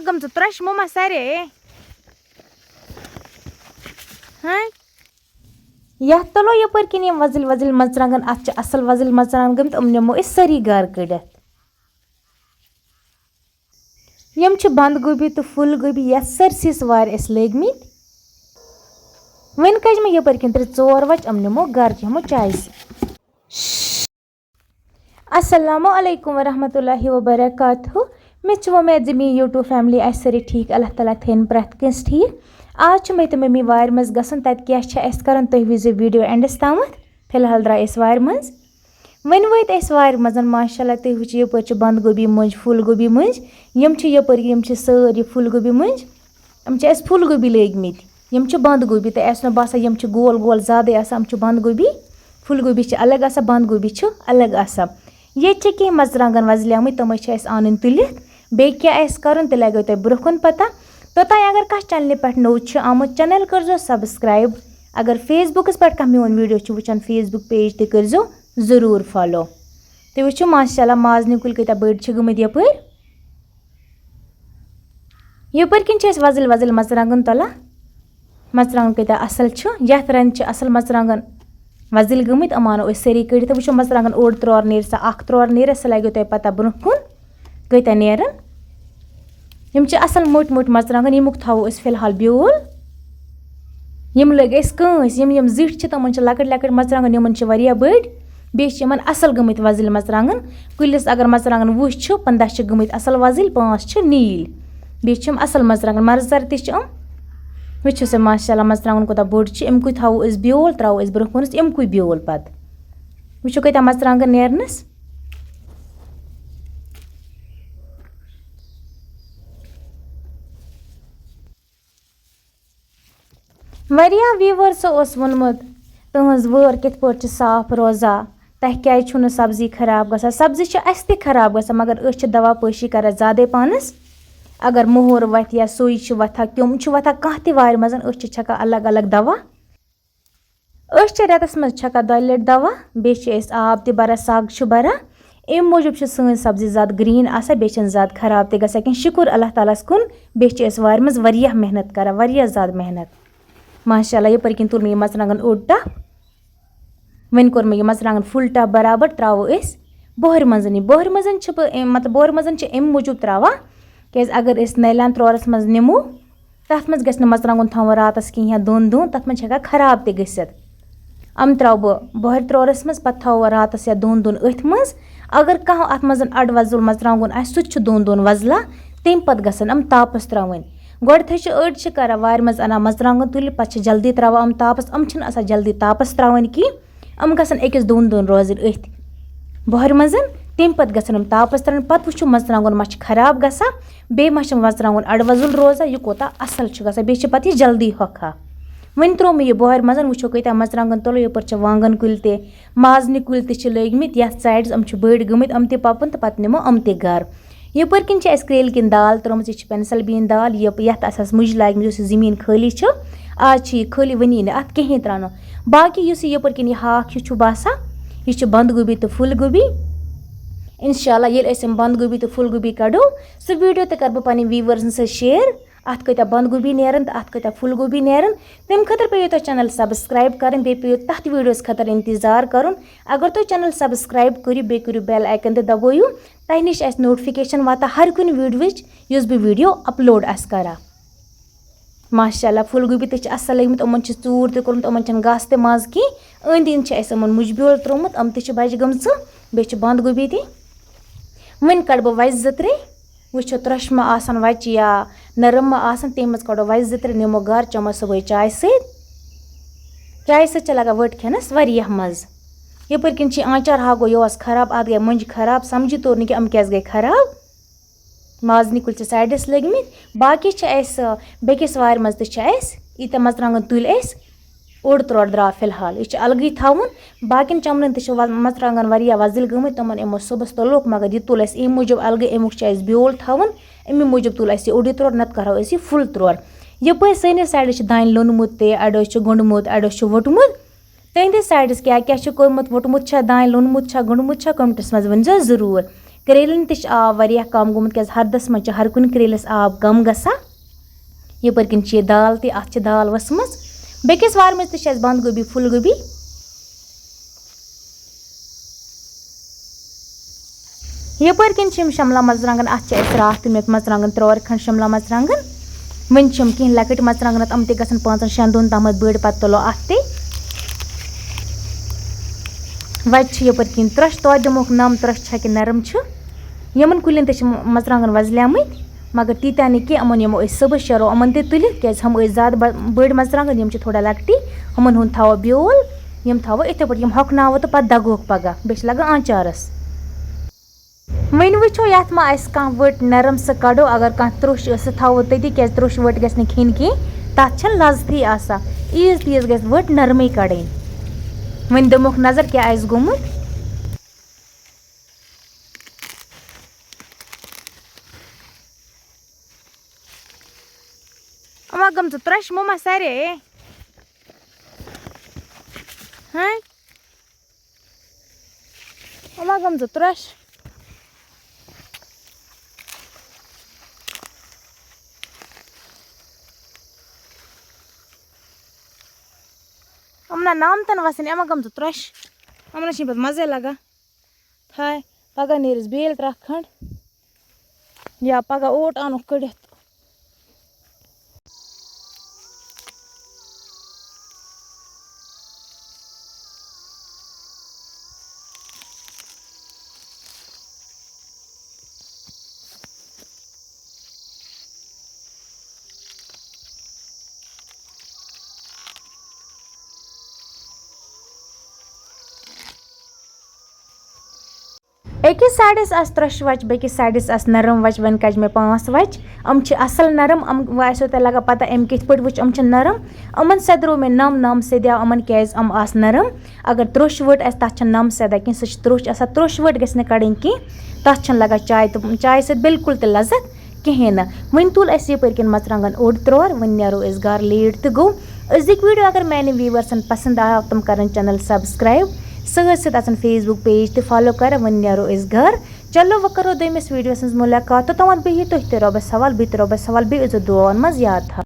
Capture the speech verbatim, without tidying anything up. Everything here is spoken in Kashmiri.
گٔمژٕ ترٛوشہِ مُمہ سارے۔ ہاں؟ یَتھ تُلو یَپٲرۍ کِنۍ یِم وۄزٕلۍ وۄزٕلۍ مَرژٕوانٛگَن، اَتھ چھِ اَصٕل وۄزٕلۍ مَرژٕوانٛگَن گٔمٕتۍ، یِم نِمو أسۍ سٲری گَرٕ کٔڑِتھ۔ یِم چھِ بَنٛد گوٗبی تہٕ پھوٗل گوٗبی یَتھ سٲرسٕے وارِ اَسہِ لٲگۍ مٕتۍ۔ وۄنۍ کَجہِ مےٚ یَپٲرۍ کِنۍ ترٛےٚ ژور وَچہِ، یِم نِمو گَرٕ، چٮ۪مو چایہِ سۭتۍ۔ السلام علیکم ورحمۃ اللہ وبرکاتہ۔ مےٚ چھِ وۄمید زِ میٛٲنۍ YouTube family آسہِ سٲری ٹھیٖک، اللہ تعالیٰ تھٲیِن پرٛٮ۪تھ کٲنٛسہِ ٹھیٖک۔ آز چھُ مےٚ تہٕ مٔمی وارِ منٛز گژھُن، تَتہِ کیٛاہ چھِ اَسہِ کَرُن، تُہۍ وٕچھزیو video endس تامَتھ۔ فی الحال درٛاے أسۍ وارِ منٛز۔ وۄنۍ وٲتۍ أسۍ وارِ منٛز، ماشاء اللہ، تُہۍ وٕچھِو یَپٲرۍ چھِ بَنٛد گوٗبی مٔنٛزۍ، پھوٗل گوٗبی مٔنٛزۍ، یِم چھِ یَپٲرۍ، یِم چھِ سٲری پھوٗل گوٗبی مٔنٛزۍ۔ یِم چھِ اَسہِ پھوٗل گوٗبی لٲگۍ مٕتۍ، یِم چھِ بَنٛد گوٗبی، تۄہہِ آسہِ نہٕ باسان یِم چھِ گول گول زیادَے آسان، یِم چھِ بَنٛد گوٗبی۔ پھوٗل گوٗبی چھِ الگ آسان، بَنٛد گوٗبی چھِ الگ آسان۔ ییٚتہِ چھِ کینٛہہ مَرژٕوانٛگَن وۄزلیمٕتۍ، تِمَے چھِ اَسہِ اَنٕنۍ تُلِتھ۔ بیٚیہِ کیٛاہ آسہِ کَرُن، تہِ لَگیو تۄہہِ برٛونٛہہ کُن پَتہ۔ توٚتام اگر کانٛہہ channelہِ پٮ۪ٹھ نوٚو چھُ آمُت، channel کٔرۍزیو subscribe۔ اگر Facebookس پٮ۪ٹھ کانٛہہ میون video چھُ وٕچھان، Facebook page تہِ کٔرۍزیو ضروٗر follow۔ تُہۍ وٕچھِو ماشاء اللہ مازنہِ کُلۍ کۭتیٛاہ بٔڑۍ چھِ گٔمٕتۍ یَپٲرۍ۔ یَپٲرۍ کِنۍ چھِ أسۍ وۄزٕلۍ وۄزٕلۍ مَرژٕوانٛگَن تُلان۔ مَرژٕوانٛگَن کۭتیٛاہ اَصٕل چھِ، یَتھ رَنٛگہِ چھِ اَصٕل مَرژٕوانٛگَن وۄزٕلۍ گٔمٕتۍ، یِم اَنو أسۍ سٲری کٔڑِتھ۔ تہٕ وٕچھو مَرژٕوانٛگَن اوٚڑ ترٛور نیرِ سا، اَکھ ترٛور نیرِ سا، لَگیو تۄہہِ پَتہ برٛونٛہہ کُن کۭتیٛاہ نیرَن۔ یِم چھِ اَصٕل مٔٹۍ مٔٹۍ مَرژٕوانٛگَن، ییٚمیُک تھاوو أسۍ فی الحال بیول۔ یِم لٔگۍ اَسہِ کٲنٛسہِ، یِم، یِم زِٹھۍ چھِ، تِمَن چھِ لۄکٕٹۍ لۄکٕٹۍ مَرژٕوانٛگَن، یِمَن چھِ واریاہ بٔڑۍ۔ بیٚیہِ چھِ یِمَن اَصٕل گٔمٕتۍ وۄزٕلۍ مَرژٕوانٛگَن۔ کُلِس اگر مَرژٕوانٛگَن وُہ چھِ، پنٛداہ چھِ گٔمٕتۍ اَصٕل وۄزٕلۍ، پانٛژھ چھِ نیٖلۍ۔ بیٚیہِ چھِ یِم اَصٕل مَرژٕوانٛگَن، مَرژٕوار تہِ چھِ یِم۔ وٕچھِو سا ماشاء اللہ مَرژٕوانٛگَن کوٗتاہ بوٚڑ چھِ۔ اَمہِ کُے تھاوو أسۍ بیول، ترٛاوو أسۍ برٛونٛہہ کُنَس اَمہِ کُے بیول پَتہٕ۔ وٕچھِو کۭتیٛاہ مَرژٕوانٛگَن نیرنَس۔ واریاہ viewersو اوس ووٚنمُت، تُہٕنٛز وٲر کِتھ پٲٹھۍ چھِ صاف روزان، تۄہہِ کیٛازِ چھُو نہٕ سبزی خراب گژھان؟ سبزی چھِ اَسہِ تہِ خراب گژھان، مگر أسۍ چھِ دوا پٲشی کران زیادَے پانَس۔ اگر مُہُر وَتھِ یا سُے چھُ وَتھان، کیوٚم چھُ وَتھان، کانٛہہ تہِ وارِ منٛز، أسۍ چھِ چھَکان الگ الگ دوا۔ أسۍ چھِ رٮ۪تَس منٛز چھَکان دۄیہِ لَٹہِ دوا، بیٚیہِ چھِ أسۍ آب تہِ بَران، سَگ چھِ بَران۔ اَمہِ موٗجوٗب چھِ سٲنۍ سبزی زیادٕ green آسان، بیٚیہِ چھَنہٕ زیادٕ خراب تہِ گژھان کینٛہہ۔ شُکُر اللہ تعالیٰ ہَس کُن، بیٚیہِ چھِ أسۍ وارِ منٛز واریاہ محنت کَران، واریاہ زیادٕ محنت۔ ماشاء اللہ، یَپٲرۍ کِنۍ تُل مےٚ یہِ مَرژٕوانٛگَن اوٚڑ ٹَپ۔ وۄنۍ کوٚر مےٚ یہِ مَرژٕوانٛگَن full ٹَپ برابر، ترٛاوو أسۍ بۄہرِ منٛز۔ یہِ بۄہرِ منٛز چھِ بہٕ اَمہِ، مطلب، بۄہرِ منٛز چھِ اَمہِ موٗجوٗب ترٛاوان، کیٛازِ اگر أسۍ نَلہِ ہَن ترٛورَس منٛز نِمو، تَتھ منٛز گژھِ نہٕ مَرژٕوانٛگُن تھاوُن راتَس کِہیٖنۍ یا دۄن دۄہَن، تَتھ منٛز چھِ ہٮ۪کان خراب تہِ گٔژھِتھ۔ یِم ترٛاوٕ بہٕ بۄہرِ ترٛورَس منٛز، پَتہٕ تھاوو راتَس یا دۄن دۄہَن أتھۍ منٛز۔ اگر کانٛہہ اَتھ منٛز اَڑٕ وۄزُل مَرژٕوانٛگُن آسہِ، سُہ تہِ چھُ دۄن دۄہَن وۄزلان، تَمہِ پَتہٕ گژھن یِم تاپَس ترٛاوٕنۍ۔ گۄڈٕنٮ۪تھٕے چھِ أڑۍ چھِ کَران وارِ منٛز اَنان مَرژٕوانٛگُن تُلِتھ، پَتہٕ چھِ جلدی ترٛاوان یِم تاپَس۔ یِم چھِنہٕ آسان جلدی تاپَس ترٛاوٕنۍ کینٛہہ، یِم گژھن أکِس دۄن دۄہَن روزٕنۍ أتھۍ بۄہرِ منٛز، تَمہِ پَتہٕ گژھن یِم تاپَس ترٛاوٕنۍ۔ پَتہٕ وٕچھو مَرژٕوانٛگُن ما چھِ خراب گژھان، بیٚیہِ ما چھِ مَرژٕوانٛگُن اَڑٕ وۄزُل روزان، یہِ کوٗتاہ اَصٕل چھُ گژھان، بیٚیہِ چھِ پَتہٕ یہِ جلدی ہۄکھان۔ وۄنۍ ترٛوو مےٚ یہِ بۄہرِ منٛز، وٕچھو کۭتیٛاہ مَرژٕوانٛگَن تُلو۔ یَپٲرۍ چھِ وانٛگَن کُلۍ تہِ، مازنہِ کُلۍ تہِ چھِ لٲگۍ مٕتۍ یَتھ sideس، یِم چھِ بٔڑۍ گٔمٕتۍ، یِم تہِ پَپَن تہٕ پَتہٕ نِمو یِم تہِ گَرٕ۔ یَپٲرۍ کِنۍ چھِ اَسہِ کرٛیلہِ کِنۍ دال ترٛٲومٕژ، یہِ چھِ pencil bean دال، یہِ، یَتھ اَسہِ آسہٕ مُجہِ لاجمٕژ، یُس یہِ زٔمیٖن خٲلی چھِ، آز چھِ یہِ خٲلی، وٕنی نہٕ اَتھ کِہیٖنۍ ترٛاونہٕ۔ باقٕے یُس یہِ یَپٲرۍ کِنۍ یہِ ہاکھ ہیوٗ چھُ باسان، یہِ چھُ بَنٛد گوٗبی تہٕ پھُل گوٗبی۔ اِنشاء اللہ ییٚلہِ أسۍ یِم بَنٛد گوٗبی تہٕ پھُل گوٗبی کَڑو، سُہ video تہِ کَرٕ بہٕ پنٕنۍ viewersن سۭتۍ share۔ اَتھ کۭتیٛاہ بَنٛد گوٗبی نیرَن تہٕ اَتھ کۭتیٛاہ پھُل گوٗبی نیرَن، تَمہِ خٲطرٕ پیٚیِو تۄہہِ channel subscribe کَرٕنۍ، بیٚیہِ پیٚیِو تَتھ videoس خٲطرٕ اِنتظار کَرُن۔ اگر تُہۍ channel subscribe کٔرِو، بیٚیہِ کٔرِو bell icon تہِ دَبٲیِو، تۄہہِ نِش آسہِ notification واتان ہر کُنہِ videoوٕچ، یُس بہٕ video upload آسہِ کَران۔ ماشاء اللہ، پھُل گوٗبی تہِ چھِ اَصٕل لٔگۍ مٕتۍ، یِمَن چھِ ژوٗر تہِ کوٚرمُت، یِمَن چھِنہٕ گاسہٕ تہِ منٛز کینٛہہ۔ أنٛدۍ أنٛدۍ چھِ اَسہِ یِمَن مُجہِ بیول ترٛوومُت، یِم تہِ چھِ بَجہِ گٔمژٕ، بیٚیہِ چھِ بَنٛد گوٗبی تہِ۔ وۄنۍ کَڑٕ بہٕ وَچہِ زٕ ترٛےٚ، وٕچھو ترٛوشہِ ما آسَن وَچہِ یا نرم ما آسَن، تَمہِ منٛز کَڑو وَچہِ زٕ ترٛےٚ، نِمو گَرٕ، چٮ۪مو صُبحٲے چایہِ سۭتۍ۔ چایہِ سۭتۍ چھِ لَگان ؤٹ کھٮ۪نَس واریاہ مَزٕ۔ یَپٲرۍ کِنۍ چھِ آنٛچار ہاکھ گوٚو یہِ اوس خراب، اَتھ گٔے مۄنٛجہِ خراب، سَمجھی توٚر نہٕ کہِ یِم کیٛازِ گٔے خراب۔ مازنہِ کُلۍ چھِ sideس لٔگۍ مٕتۍ، باقٕے چھِ اَسہِ بیٚکِس وارِ منٛز تہِ چھِ اَسہِ ییٖتیٛاہ مَرژٕوانٛگَن تُلۍ اَسہِ، اوٚڑ ترٛوٹ درٛاو فی الحال۔ یہِ چھِ الگٕے تھاوُن۔ باقیَن چَمنَن تہِ چھِ وَ-، مَرژٕوانٛگَن واریاہ وۄزٕلۍ گٔمٕتۍ، تِمَن یِمو صُبحَس تُلوکھ، مگر یہِ تُل اَسہِ اَمہِ موٗجوٗب الگٕے، اَمیُک چھُ اَسہِ بیول تھاوُن، اَمی موٗجوٗب تُل اَسہِ یہِ اوٚڑُے ترٛوٹ، نَتہٕ کَرہو أسۍ یہِ full ترٛوٹ۔ یَپٲرۍ سٲنِس sideس چھِ دانہِ لوٚنمُت تہِ، اَڑیو چھُ گوٚنٛڈمُت، اَڑیو چھُ ووٚٹمُت۔ تُہٕنٛدِس sideس کیٛاہ کیٛاہ چھُ کوٚرمُت، ووٚٹمُت چھا دانہِ، لوٚنمُت چھا، گوٚنٛڈمُت چھا، commentsمنٛز ؤنۍزیو ضروٗر۔ کریلن تہِ چھُ آب واریاہ کم گوٚمُت، کیازِ ہردس منٛز چھُ ہر کُنہِ کریلس آب کم گژھان۔ یپٲرۍ کِنۍ چھِ یہِ دال تہِ، اتھ چھِ دال ؤژھمٕژ۔ بیٚکِس وارِ منٛز تہِ چھِ اَسہِ بنٛد گوبی، پھول گوبی۔ یپٲرۍ کِنۍ چھِ یِم شملہ مرژٕوانٛگن، اتھ چھِ اَسہِ راتھ تہِ مےٚ مرژٕوانٛگن ترٛورِ کھنٛڈ شملہ مرژٕوانٛگن۔ وۄنۍ چھِ یِم کینٛہہ لۄکٕٹۍ مرژٕوانٛگن، اتھ یِم تہِ گژھن پانٛژن شٮ۪ن دۄہن تام بٔڑۍ، پتہٕ تُلو اتھ تہِ۔ وۄنۍ چھِ یپٲرۍ کِنۍ ترٛوش، توتہِ دِموکھ نم ترٛوش چھا کہِ نرم چھُ۔ یِمن کُلٮ۪ن تہِ چھِ مرژٕوانٛگن وۄزلیمٕتۍ، مگر تیٖتیٛاہ نہٕ کینٛہہ، یِمن یِمو أسۍ صُبحس شیرو، یِمن تہِ تُلِتھ، کیٛازِ ہُم ٲسۍ زیادٕ بہ-، بٔڑۍ مرژٕوانٛگن، یِم چھِ تھوڑا لۄکٹی، یِمن ہُنٛد تھاوو بیول، یِم تھاوو یِتھے پٲٹھۍ، یِم ہۄکھناوو تہٕ پتہٕ دگوکھ پگاہ، بیٚیہِ چھِ لگان آنچارس۔ وۄنۍ وٕچھو یتھ ما آسہِ کانٛہہ ؤٹ نرم، سُہ کڑو، اگر کانٛہہ ترٛوش ٲس، سُہ تھاوو تٔتی، کیٛازِ ترٛوش ؤٹ گژھِ نہٕ کھیٚنۍ کینٛہہ، تتھ چھنہٕ لذتھٕے آسان، عیٖز تیٖز گژھِ ؤٹ نرمٕے کڑٕنۍ۔ وۄنۍ دِموکھ نظر کیٛاہ آسہِ گوٚمُت۔ اما گٔمژٕ ترٛوشہِ مما سارے۔ ہاں۔ اما گٔمژٕ ترٛوشہِ۔ یِمن نامتن وسٕنۍ، اما گٔمژٕ ترٛوشہِ۔ یِمن چھِ پتہٕ مزے لگان۔ تھاے، پگاہ نیرٮ۪س بیٚیہِ ترٛکھ کھنٛڈ۔ یا پگاہ اوٹ اَنُکھ کٔڑِتھ۔ أکِس سایڈَس آسہٕ ترٛوشہِ وَچہِ، بیٚکِس سایڈَس آسہٕ نرم وَچہِ۔ وۄنۍ کَجہِ مےٚ پانٛژھ وَچہِ۔ یِم چھِ اَصٕل نرم۔ یِم وۄنۍ آسیو تۄہہِ لَگان پَتہ، یِم کِتھ پٲٹھۍ وٕچھ، یِم چھِ نرم۔ یِمَن سۭتۍ درٛاو مےٚ نَم نَم سۭتۍ، یِمَن کیٛازِ یِم آسہٕ نرم۔ اگر ترٛوشہِ ؤٹ آسہِ، تَتھ چھَنہٕ نَم سیدا کینٛہہ، سُہ چھِ ترٛوشہِ آسان۔ ترٛوشہِ ؤٹ گژھِ نہٕ کَڑٕنۍ کینٛہہ، تَتھ چھَنہٕ لَگان چاے تہٕ، چاے سۭتۍ بِلکُل تہِ لَذت کِہیٖنۍ نہٕ۔ وۄنۍ تُل اَسہِ یَپٲرۍ کِنۍ مَرژٕوانٛگَن اوٚڑ ترٛوہَر، وۄنۍ نیرو أسۍ گَرٕ، لیٹ تہِ گوٚو۔ أزِکۍ ویٖڈیو اگر میٛانٮ۪ن ویٖورسَن پَسنٛد آو، تِم کَرَن چَنَل سبسکرایب، سۭتۍ سۭتۍ آسَن Facebook page تہِ follow کَران۔ وۄنۍ نیرو أسۍ گَرٕ۔ چلو وۄنۍ کَرو دوٚیمِس ویٖڈیوَس منٛز مُلاقات، توٚتام بِہِو تُہۍ تہِ رۄبَس حوال، بہٕ تہِ رۄبَس حوال، بیٚیہِ ٲسۍزیو دُعاوَن منٛز یاد تھاوان۔